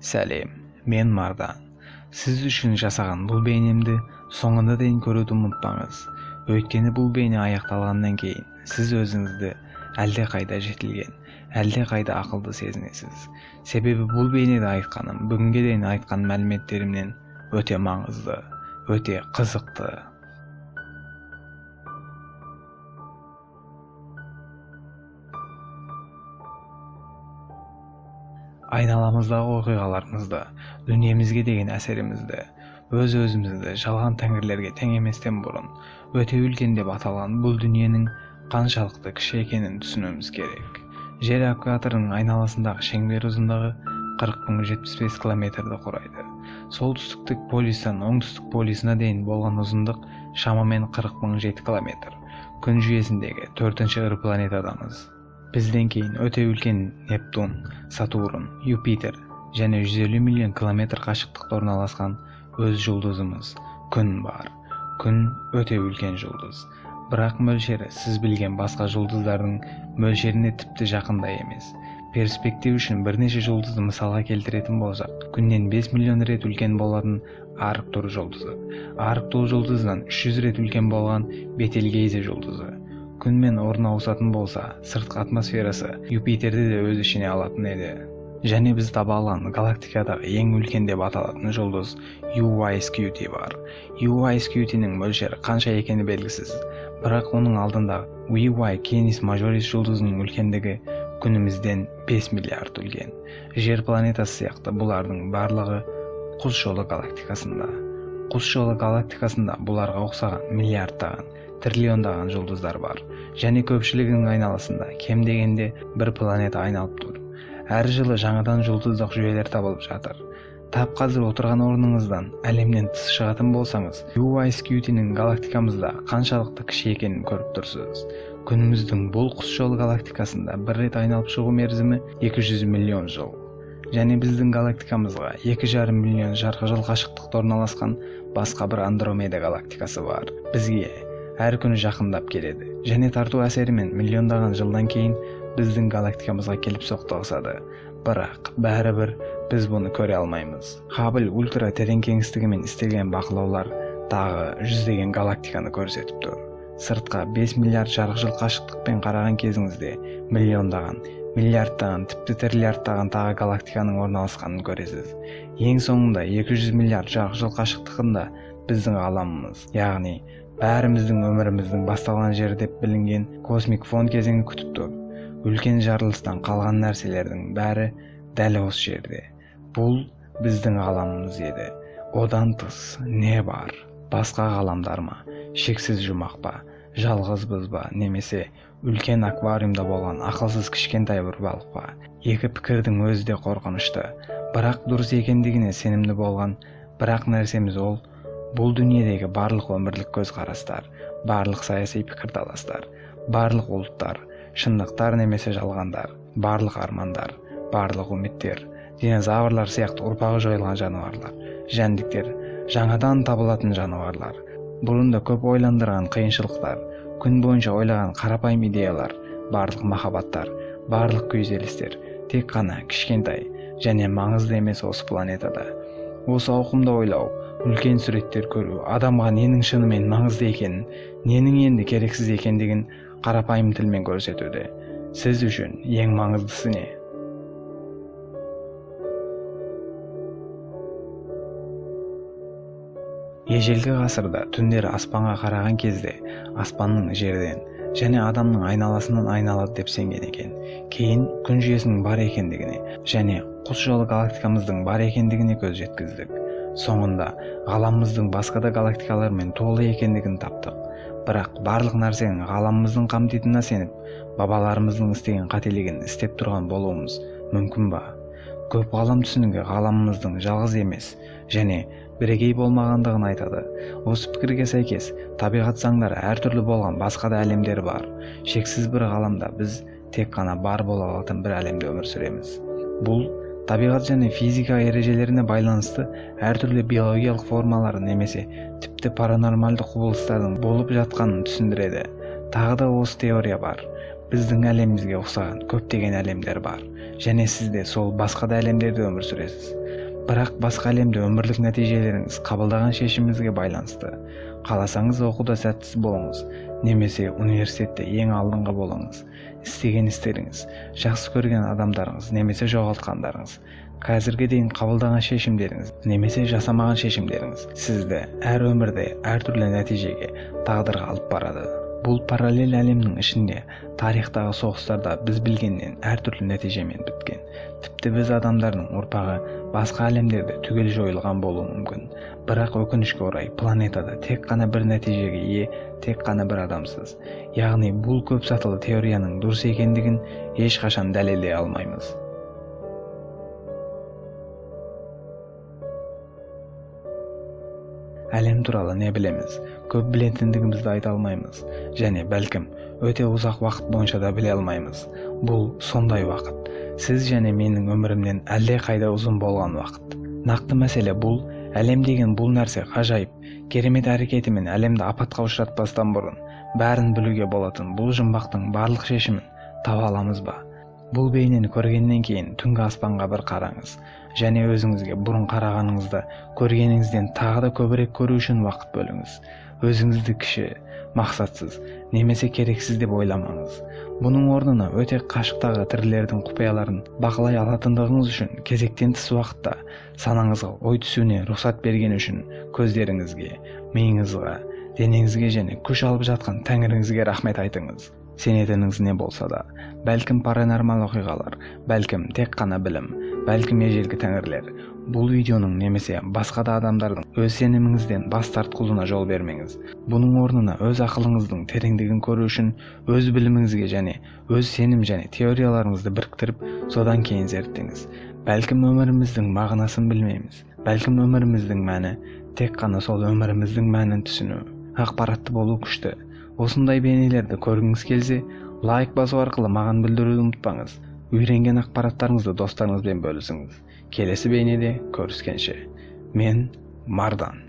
Сәлем, мен Мардан. Сіз үшін жасаған бұл бейнемді соңына дейін көруді ұмытпаңыз. Өйткені бұл бейне аяқталғаннан кейін сіз өзіңізді әлде қайда жетілген, әлде қайда ақылды сезінесіз. Себебі бұл бейнеде айтқаным бүгінге дейін айтқан мәліметтерімнен өте маңызды, өте қызықты. Айналамыздағы оқиғаларымызды, дүниемізге деген әсерімізді, өз-өзімізді жалған тәңірлерге теңеместен бұрын өте үлкен деп аталған бұл дүниенің қаншалықты кіші екенін түсінуіміз керек. Жер экваторының айналасындағы шеңбер ұзындығы 40 075 километрді құрайды. Солтүстік полюстан оңтүстік полюсына дейін болған ұзындық шамамен 40 007 километр. Күн жүйесіндегі төртінші ірі планетадамыз. Бізден кейін өте үлкен Нептун, Сатурн, Юпитер және 150 миллион километр қашықтықта орналасқан өз жұлдызымыз Күн бар. Күн өте үлкен жұлдыз. Бірақ мөлшері сіз білген басқа жұлдыздардың мөлшеріне тіпті жақын да емес. Перспектив үшін бірнеше жұлдызды мысалға келтіретін болсақ, Күннен 5 миллион рет үлкен болатын Арктур жұлдызы, Арктур жұлдызынан 300 рет үлкен болған Бетельгейзе жұлдызы. Күнмен орын ауысатын болса, сыртқы атмосферасы Юпитерді де өз ішіне алатын еді. Және біз таба алған галактикадағы ең үлкен деп аталатын жұлдыз UY Scuti бар. UY Scuti'нің мөлшері қанша екені белгісіз, бірақ оның алдындағы VY Canis Majoris жұлдызының үлкендігі күнімізден 5 миллиард үлкен. Жер планетасы сияқты бұлардың барлығы Құс жолы галактикасында. Құс жолы галактикасында бұларға ұқсаған миллиардтаған, триллиондаған жұлдыздар бар. Және көпшілігінің айналасында кем дегенде бір планета айналып тұр. Әр жылы жаңадан жұлдыздық жүйелер табылып жатыр. Тап қазір отырған орныңыздан әлемнен тыс шығатын болсаңыз, UY Scuti'нің галактикамызда қаншалықты кіші екенін көріп тұрсыз. Күніміздің бұл Құс жолы галактикасында бір рет айналып шығу мерзімі 200 миллион жыл. Және біздің галактикамызға 2,5 миллион жарық жыл қашықтықта орналасқан басқа бір Андромеда галактикасы бар. Бізге әр күні жақындап келеді. Және тарту әсерімен миллиондаған жылдан кейін біздің галактикамызға келіп соқтығысады. Бірақ бәрібір біз бұны көре алмаймыз. Хаббл ультра терең кеңістігімен істелген бақылаулар тағы жүздеген галактиканы көрсетіп тұр. Сыртқа 5 миллиард жарық жыл қашықтықпен қараған кезіңізде миллиондаған, миллиардтаған, тіпті триллиардтаған тағы галактиканың орналасқанын көресіз. Ең соңында 200 миллиард жарық жыл қашықтығында біздің ғаламымыз, яғни бәріміздің өміріміздің басталған жері деп білінген космик фон кезеңі күтіп тұр. Үлкен жарылыстан қалған нәрселердің бәрі дәл осы жерде. Бұл біздің ғаламымыз еді. Одан тыс не бар? Басқа ғаламдар ма? Шексіз жұмақ па? Жалғызбыз ба? Немесе үлкен аквариумда болған ақылсыз кішкентай бір балық па? Екі пікірдің өзі де қорқынышты. Бірақ дұрыс екендігіне сенімді болған бірақ нәрсеміз ол бұл дүниедегі барлық өмірлік көзқарастар, барлық саяси пікірталастар, барлық ұлттар, шындықтар немесе жалғандар, барлық армандар, барлық үміттер, динозаврлар сияқты ұрпағы жойылған жануарлар, жәндіктер, жаңадан табылатын жануарлар, бұрын да көп ойландырған қиыншылықтар, күн бойынша ойлаған қарапайым идеялар, барлық махаббаттар, барлық күйзелістер тек қана кішкентай және маңызды емес осы планетада. Осы ауқымда ойлау, үлкен суреттер көру, адамға ненің шынымен маңызды екенін, ненің енді керексіз екендігін қарапайым тілмен көрсетуде. Сіз үшін ең маңыздысы не? Ежелгі ғасырда түндері аспанға қараған кезде аспанның жерден және адамның айналасынан айналады деп сенген екен. Кейін күн жүйесінің бар екендігіне және Құс жолы галактикамыздың бар екендігіне көз жеткіздік. Соңында ғаламымыздың басқа да галактикалармен толы екендігін таптық. Бірақ барлық нәрсенің ғаламымыздың қамтитынына сеніп, бабаларымыздың істеген қателігін істеп тұрған болуымыз мүмкін ба? Көп ғалам түсінігі ғаламымыздың жалғыз емес және бірегей болмағандығын айтады. Осы пікірге сәйкес, табиғат заңдары әртүрлі болған басқа да әлемдер бар. Шексіз бір ғаламда біз тек қана бар бола алатын бір әлемде өмір сүреміз. Бұл табиғат және физика ережелеріне байланысты әртүрлі биологиялық формалар немесе тіпті паранормальды құбылыстардың болып жатқанын түсіндіреді. Тағы да осы теория бар. Біздің әлемімізге ұқсаған көптеген әлемдер бар және сіз де сол басқа да әлемдерде өмір сүресіз. Бірақ басқа әлемде өмірлік нәтижелеріңіз қабылдаған шешіміңізге байланысты. Қаласаңыз оқуда сәтсіз болыңыз, немесе университетте ең алдыңғы болыңыз. Істеген істеріңіз, жақсы көрген адамдарыңыз немесе жоғалтқандарыңыз, қазірге дейін қабылдаған шешімдеріңіз немесе жасамаған шешімдеріңіз сізді әр өмірде әртүрлі нәтижеге, тағдырға алып барады. Бұл параллель әлемнің ішінде тарихтағы соғыстарда біз білгеннен әртүрлі нәтижемен біткен. Тіпті біз адамдардың ұрпағы басқа әлемдерде түгел жойылған болуы мүмкін. Бірақ өкінішке орай планетада тек қана бір нәтижеге ие тек қана бір адамсыз. Яғни бұл көп сатылы теорияның дұрыс екендігін ешқашан дәлелдей алмаймыз. Әлем туралы не білеміз? Көп білетіндігімізді айта алмаймыз және бәлкім өте ұзақ уақыт бойынша да біле алмаймыз. Бұл сондай уақыт. Сіз және менің өмірімнен әлде қайда ұзын болған уақыт. Нақты мәселе бұл әлем деген бұл нәрсе ғажайып, керемет әрекетімен әлемді апатқа ұшыратпастан бұрын бәрін білуге болатын бұл жұмбақтың барлық шешімін таба аламыз ба? Бұл бейнені көргеннен кейін түнгі аспанға бір қараңыз және өзіңізге бұрын қарағаныңызда көргеніңізден тағы да көбірек көру үшін уақыт бөліңіз. Өзіңізді кіші, мақсатсыз немесе керексіз деп ойламаңыз. Бұның орнына өте қашықтағы тірілердің құпияларын бақылай алатындығыңыз үшін кезектен тыс уақытта санаңызға ой түсуіне рұқсат берген үшін көздеріңізге, миыңызға, денеңізге және күш алып жатқан тәңіріңізге рахмет айтыңыз. Сенетініңіз не болса да, бәлкім паранормал оқиғалар, бәлкім тек қана білім, бәлкім ежелгі тәңірлер. Бұл видеоның немесе басқа да адамдардың өз сеніміңізден бас тартқызуына жол бермеңіз. Бұның орнына өз ақылыңыздың тереңдігін көру үшін өз біліміңізге және өз сенім және теорияларыңызды біріктіріп, содан кейін зерттеңіз. Бәлкім өміріміздің мағынасын білмейміз. Бәлкім өміріміздің мәні тек қана сол өміріміздің мәнін түсіну. Ақпаратты болу күшті. Осындай бейнелерді көргіңіз келсе, лайк басу арқылы маған білдіруді ұмытпаңыз. Үйренген ақпараттарыңызды достарыңызбен бөлісіңіз. Келесі бейнеде көріскенше. Мен Мардан.